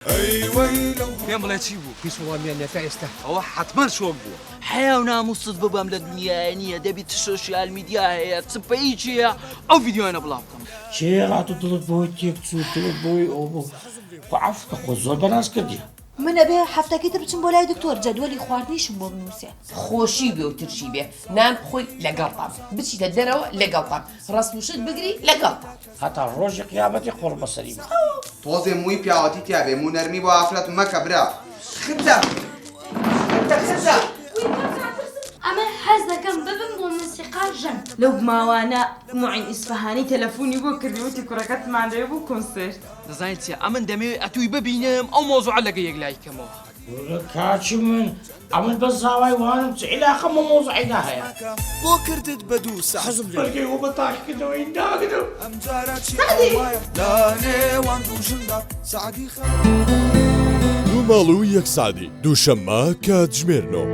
ئەی وەی لەو پێم بڵێ چی بوو؟ هیچ وەڵامیان نیە تا ئێستا. ئەوە حەتمەن شۆک بووە. حەیا و ناموست ببەم لە دنیایە نییە دەبی چ سۆشیال میدیا هەیە چ پەیج هەیە ئەو ڤیدیۆیانە بڵاو بکەم. کێ ڕات و دڵت بۆی تێک چوو دڵت بۆی ئەو بوو خۆ عەفو کە خۆ زۆر بەناز کردی. من ئەبێ هەفتەکەی تر بچم بۆ لای دکتۆر جەدوەلی خواردنیشم بۆ بنووسێ. خۆشی بێ و ترشی بێ نان بخۆی لەگەڵتام بچیتە دەرەوە لەگەڵتام ڕەسم و شت بگری لەگەڵتام. هەتا ڕۆژی قیامەتی قوڕ بەسەری بکە. تۆزێ مووی پیاوەتی تیابێ موو نەرمی بۆ ئافرەت مەکە برا. خزە خزە خزە. ئەمن حەز دەکەم ببم بۆ مۆسیقا ژەن. لەو ماوانە موعین ئیسفەهانی تەلەفونی بۆ کردی وتی کوڕەکەتمان دەوێ بۆ کۆنسێرت. دەزانی چیە ئەمن دەمەوێ ئەتووی ببینم ئەو مەوزوعە لەگە یەکلایی کەمەوە. کورە کاکی من ئەمن بەس زاوای وانم چ عیلاقەم بە مەوزوعیدا هەیە. بۆ کردت بە دوو سەعات. حەزم لێ بەرگەی وە بە تاقیکردنەوەی ناگرم. ئەم جارە چی سەعدی. وایە لە نێوان دوو ژندا سەعدی خان. دوو ماڵ و یەک سەعدی دووشەممە کاتژمێر نۆ.